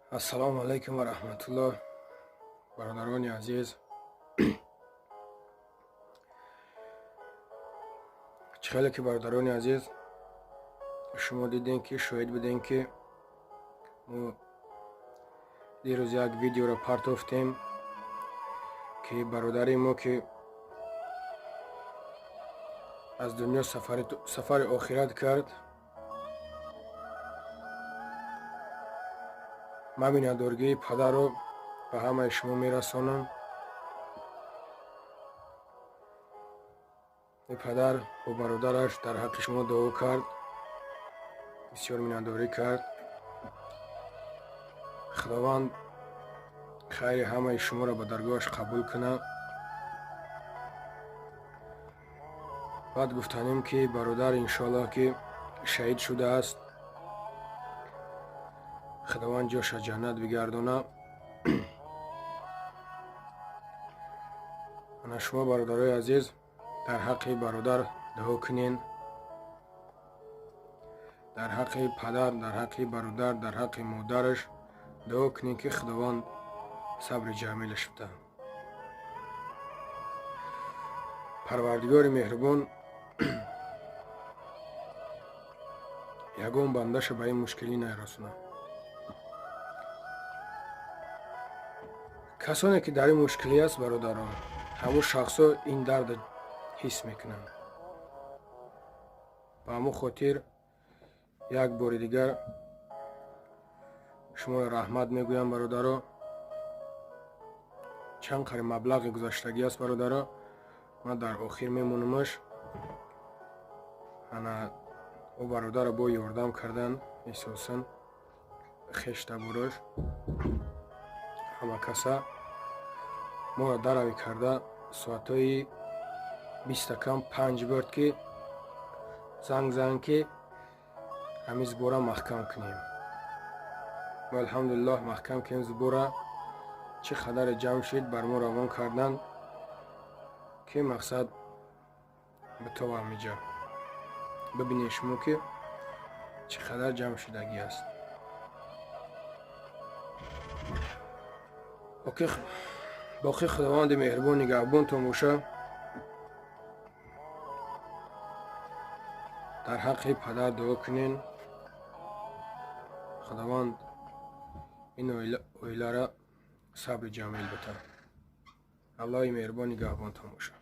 Ассалому алайкум ва раҳматуллоҳ, бародарони азиз. Чӣ хеле ки, бародарони азиз, шумо дидем, ки шоҳид будем, ки мо дирӯз як видеоро партофтем, ки бародари мо, ки аз дунё сафари охират кард. Ман миннатдоргии падарро ба ҳамаи шумо мерасонам. Падар бо бародараш дар ҳаққи шумо дуо кард, бисёр миннатдорӣ кард. Худованд хайри ҳамаи шуморо ба даргоҳаш қабул кунад. Баъд гуфтанем, ки бародар, иншоаллоҳ, ки шаҳид шудааст. Худованд ҷоша ҷаннат бигардона. Ана шумо, бародарои азиз, дар ҳаққи бародар дуо кунен, дар ҳаққи падар, дар ҳаққи бародар, дар ҳаққи модараш дуо кунен, ки Худованд сабри ҷамилаш буда. Парвардигори меҳрубон ягон бандаша ба ин мушкилӣ нарасонад. Касоне ки дар ин мушкилӣ аст, бародарон, ҳамун шахсҳо ин дарда ҳис мекунанд. Ба ҳамун хотир як бори дигар шуморо раҳмат мегӯям, бародаро. Чанд қари маблағи гузаштагӣ аст, бародаро, ман дар охир мемонамаш. Ана ӯ бародарро бо ёрдам кардан эҳсосан хештаборош, ҳама каса моро даравӣ карда. Соатҳои 4:55 бурд, ки занг зан, ки ҳамин сбора маҳкам кунем. Мо, алҳамдулиллоҳ, маҳкам кунем сбора. Чӣ қадаре ҷамъ шид, бар мо равон карданд, ки мақсад битова. Ҳамиҷа бибинед шумо, ки чӣ қадар ҷамъ шудагӣ аст. Боқӣ Худованди меҳрубон нигаҳбонтон боша. Дар ҳаққи падар дуо кунен. Худованд ин оилара сабри ҷамил бита. Аллоҳи меҳрубон нигаҳбонтон боша.